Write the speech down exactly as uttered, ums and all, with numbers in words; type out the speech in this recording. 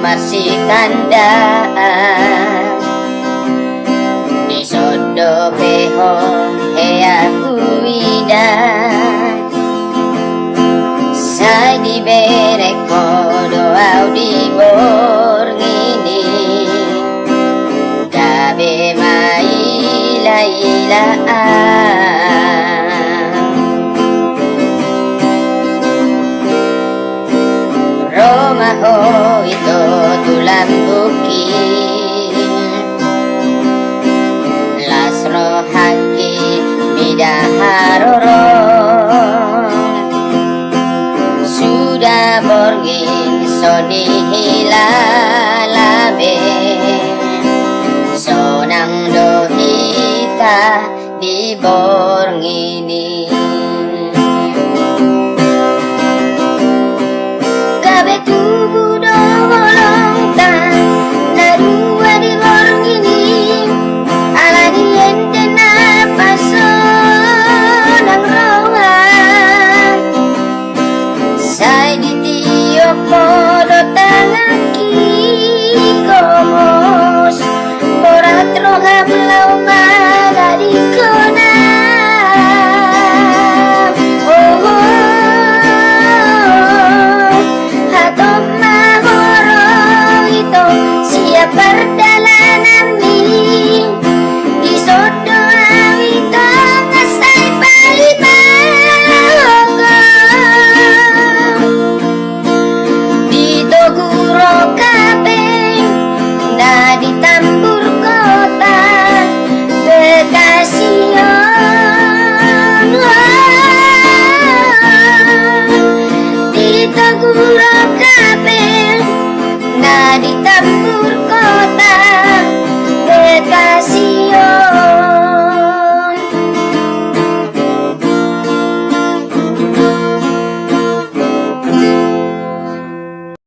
marsitandaan. Dison dope ho hea huida, sai dibereng ho do au di borngin i. Gabe mailailaan. Ro ma ho ito tu lambungki, las rohangki mida haroro. Suda borngin so nihilala be, sonang do hita di borngin i. Gabe tubu